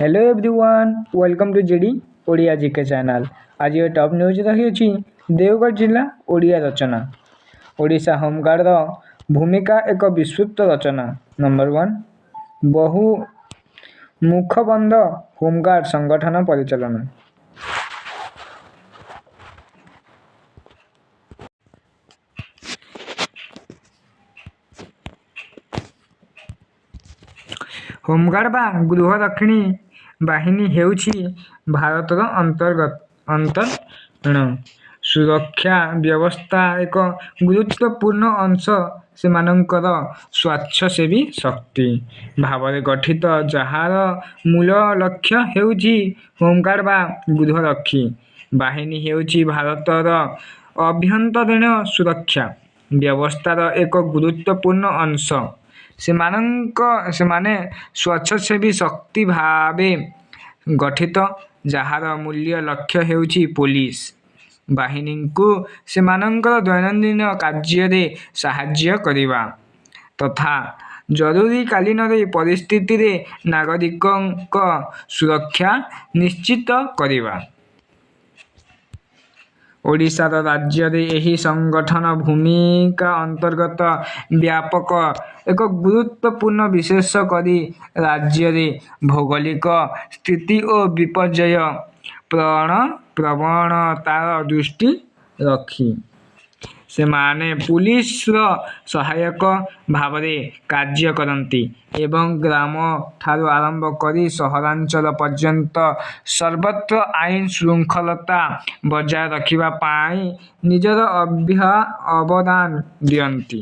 Hello everyone, welcome to GD Odia GK channel. ଆଜିର top news ରହିଅଛି ଦେଓଗଡ଼ ଜିଲ୍ଲା ଓଡ଼ିଆ ରଚନା। ଓଡ଼ିଶା ହୋମଗାର୍ଡ଼ର ଭୂମିକା ଏକ ବିସ୍ତୃତ ରଚନା। ନମ୍ବର 1, ବହୁ ମୁଖବନ୍ଧ ହୋମଗାର୍ଡ଼ ସଂଗଠନ ପରିଚାଳନା। ହୋମଗାର୍ଡ଼ ବା ଗୃହରକ୍ଷୀ ବାହିନୀ ହେଉଛି ଭାରତର ଆଭ୍ୟନ୍ତରୀଣ ସୁରକ୍ଷା ବ୍ୟବସ୍ଥାର ଏକ ଗୁରୁତ୍ୱପୂର୍ଣ୍ଣ ଅଂଶ। ସେମାନଙ୍କର ସ୍ୱେଚ୍ଛାସେବୀ ଶକ୍ତି ଭାବରେ ଗଠିତ, ଯାହାର ମୂଳ ଲକ୍ଷ୍ୟ ହେଉଛି ହୋମଗାର୍ଡ଼ ବା ଗୃହରକ୍ଷୀ ବାହିନୀ ହେଉଛି ଭାରତର ଆଭ୍ୟନ୍ତରୀଣ ସୁରକ୍ଷା ବ୍ୟବସ୍ଥାର ଏକ ଗୁରୁତ୍ୱପୂର୍ଣ୍ଣ ଅଂଶ। ସେମାନେ ସ୍ୱେଚ୍ଛାସେବୀ ଶକ୍ତି ଭାବେ ଗଠିତ, ଯାହାର ମୂଳ ଲକ୍ଷ୍ୟ ହେଉଛି ପୋଲିସ ବାହିନୀକୁ ସେମାନଙ୍କର ଦୈନନ୍ଦିନ କାର୍ଯ୍ୟରେ ସାହାଯ୍ୟ କରିବା ତଥା ଜରୁରୀକାଳୀନ ପରିସ୍ଥିତିରେ ନାଗରିକଙ୍କ ସୁରକ୍ଷା ନିଶ୍ଚିତ କରିବା। ଓଡ଼ିଶା ରାଜ୍ୟରେ ଏହି ସଂଗଠନର ଭୂମିକା ଅତ୍ୟନ୍ତ ବ୍ୟାପକ ଏବଂ ଗୁରୁତ୍ୱପୂର୍ଣ୍ଣ, ବିଶେଷ କରି ରାଜ୍ୟର ଭୌଗୋଳିକ ସ୍ଥିତି ଓ ବିପର୍ଯ୍ୟୟ ପ୍ରବଣତାକୁ ଦୃଷ୍ଟିରେ ରଖି। ସେମାନେ ପୋଲିସର ସହାୟକ ଭାବରେ କାର୍ଯ୍ୟ କରନ୍ତି ଏବଂ ଗ୍ରାମଠାରୁ ଆରମ୍ଭ କରି ସହରାଞ୍ଚଳ ପର୍ଯ୍ୟନ୍ତ ସର୍ବତ୍ର ଆଇନ ଶୃଙ୍ଖଳା ବଜାୟ ରଖିବା ପାଇଁ ନିଜର ଅବଦାନ ଦିଅନ୍ତି।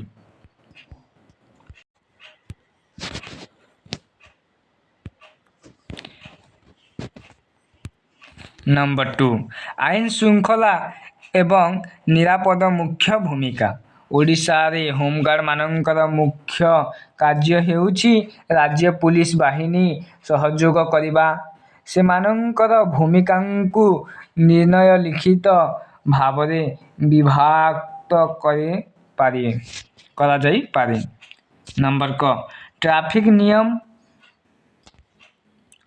ନମ୍ବର 2, ଆଇନ ଶୃଙ୍ଖଳା ଏବଂ ନିରାପତ୍ତାରେ ମୁଖ୍ୟ ଭୂମିକା। ଓଡ଼ିଶାରେ ହୋମଗାର୍ଡ଼ମାନଙ୍କର ମୁଖ୍ୟ କାର୍ଯ୍ୟ ହେଉଛି ରାଜ୍ୟ ପୋଲିସ ବାହିନୀକୁ ସହଯୋଗ କରିବା। ସେମାନଙ୍କର ଭୂମିକାକୁ ନିମ୍ନଲିଖିତ ଭାବରେ ବିଭକ୍ତ କରାଯାଇପାରେ। ନମ୍ବର କ, ଟ୍ରାଫିକ୍ ନିୟମ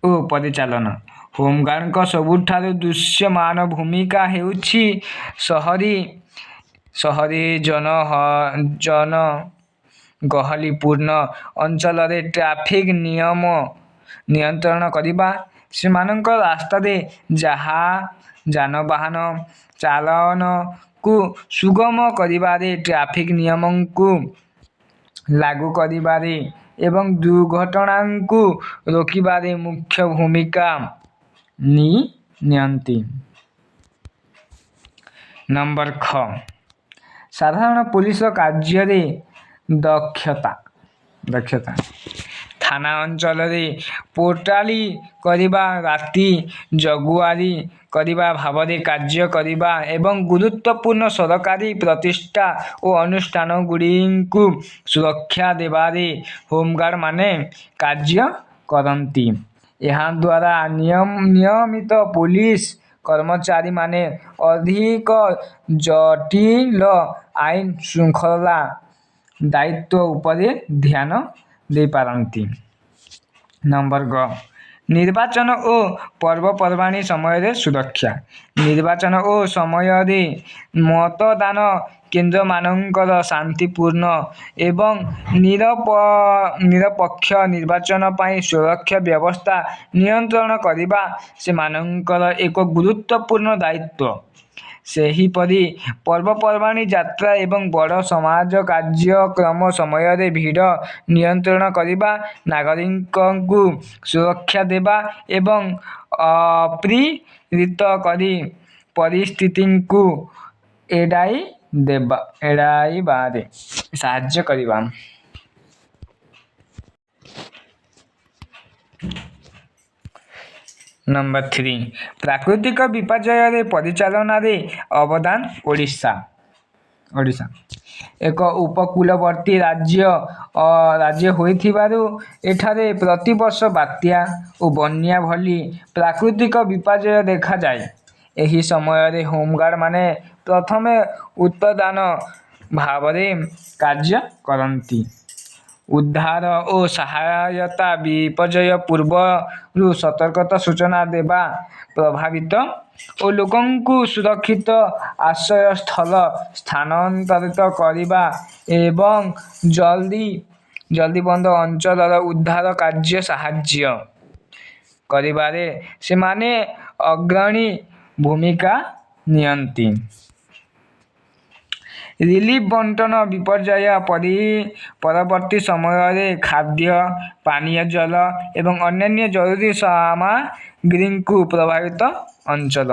ଓ ପରିଚାଳନା। ହୋମଗାର୍ଡ଼ଙ୍କ ସବୁଠାରୁ ଦୃଶ୍ୟମାନ ଭୂମିକା ହେଉଛି ସହରୀ ଜନଗହଳିପୂର୍ଣ୍ଣ ଅଞ୍ଚଳରେ ଟ୍ରାଫିକ୍ ନିୟମ ନିୟନ୍ତ୍ରଣ କରିବା। ସେମାନେ ରାସ୍ତାରେ ଯାନବାହନ ଚଳାଚଳକୁ ସୁଗମ କରିବାରେ, ଟ୍ରାଫିକ୍ ନିୟମକୁ ଲାଗୁ କରିବାରେ ଏବଂ ଦୁର୍ଘଟଣାକୁ ରୋକିବାରେ ମୁଖ୍ୟ ଭୂମିକା ନିଅନ୍ତି। ନମ୍ବର ଖ, ସାଧାରଣ ପୋଲିସର କାର୍ଯ୍ୟରେ ଦକ୍ଷତା। ଥାନା ଅଞ୍ଚଳରେ ପାଟ୍ରୋଲିଂ କରିବା, ରାତି ଜଗୁଆଳି କରିବା ଭାବରେ କାର୍ଯ୍ୟ କରିବା ଏବଂ ଗୁରୁତ୍ୱପୂର୍ଣ୍ଣ ସରକାରୀ ପ୍ରତିଷ୍ଠାନ ଓ ଅନୁଷ୍ଠାନଗୁଡ଼ିକୁ ସୁରକ୍ଷା ଦେବାରେ ହୋମଗାର୍ଡ଼ମାନେ କାର୍ଯ୍ୟ କରନ୍ତି। ଏହାଦ୍ୱାରା ନିୟମିତ ପୋଲିସ କର୍ମଚାରୀମାନେ ଅଧିକ ଜଟିଳ ଆଇନ ଶୃଙ୍ଖଳା ଦାୟିତ୍ୱ ଉପରେ ଧ୍ୟାନ ଦେଇପାରନ୍ତି। ନମ୍ବର ଗ, ନିର୍ବାଚନ ଓ ପର୍ବପର୍ବାଣି ସମୟରେ ସୁରକ୍ଷା। ନିର୍ବାଚନ ସମୟରେ ମତଦାନ କେନ୍ଦ୍ରମାନଙ୍କରେ ଶାନ୍ତିପୂର୍ଣ୍ଣ ଏବଂ ନିରପେକ୍ଷ ନିର୍ବାଚନ ପାଇଁ ସୁରକ୍ଷା ବ୍ୟବସ୍ଥା ନିୟନ୍ତ୍ରଣ କରିବା ସେମାନଙ୍କର ଏକ ଗୁରୁତ୍ୱପୂର୍ଣ୍ଣ ଦାୟିତ୍ୱ। ସେହିପରି ପର୍ବପର୍ବାଣି, ଯାତ୍ରା ଏବଂ ବଡ଼ ସମାଜ କାର୍ଯ୍ୟକ୍ରମ ସମୟରେ ଭିଡ଼ ନିୟନ୍ତ୍ରଣ କରିବା, ନାଗରିକଙ୍କୁ ସୁରକ୍ଷା ଦେବା ଏବଂ ଅପ୍ରୀତିକର ପରିସ୍ଥିତିକୁ ଏଡ଼ାଇବାରେ ସାହାଯ୍ୟ କରିବା। ନମ୍ବର 3, ପ୍ରାକୃତିକ ବିପର୍ଯ୍ୟୟ ପରିଚାଳନାରେ ଅବଦାନ। ଓଡ଼ିଶା ଏକ ଉପକୂଳବର୍ତ୍ତୀ ରାଜ୍ୟ ହୋଇଥିବାରୁ ଏଠାରେ ପ୍ରତିବର୍ଷ ବାତ୍ୟା ଓ ବନ୍ୟା ଭଳି ପ୍ରାକୃତିକ ବିପର୍ଯ୍ୟୟ ଦେଖାଯାଏ। ଏହି ସମୟରେ ହୋମଗାର୍ଡ଼ମାନେ ପ୍ରଥମ ଉତ୍ପାଦନ ଭାବରେ କାର୍ଯ୍ୟ କରନ୍ତି। ଉଦ୍ଧାର ଓ ସହାୟତା, ବିପର୍ଯ୍ୟୟ ପୂର୍ବରୁ ସତର୍କତା ସୂଚନା ଦେବା, ପ୍ରଭାବିତ ଓ ଲୋକଙ୍କୁ ସୁରକ୍ଷିତ ଆଶ୍ରୟସ୍ଥଳ ସ୍ଥାନାନ୍ତରିତ କରିବା ଏବଂ ଜଳବନ୍ଦୀ ଅଞ୍ଚଳରେ ଉଦ୍ଧାର କାର୍ଯ୍ୟ ସାହାଯ୍ୟ କରିବାରେ ସେମାନେ ଅଗ୍ରଣୀ ଭୂମିକା ନିଅନ୍ତି। ରିଲିଫ ବଣ୍ଟନ, ବିପର୍ଯ୍ୟୟ ପରବର୍ତ୍ତୀ ସମୟରେ ଖାଦ୍ୟ, ପାନୀୟ ଜଳ ଏବଂ ଅନ୍ୟାନ୍ୟ ଜରୁରୀ ସାମଗ୍ରୀକୁ ପ୍ରଭାବିତ ଅଞ୍ଚଳ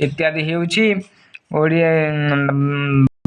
ଇତ୍ୟାଦି ହେଉଛି ଓଡ଼ିଆ।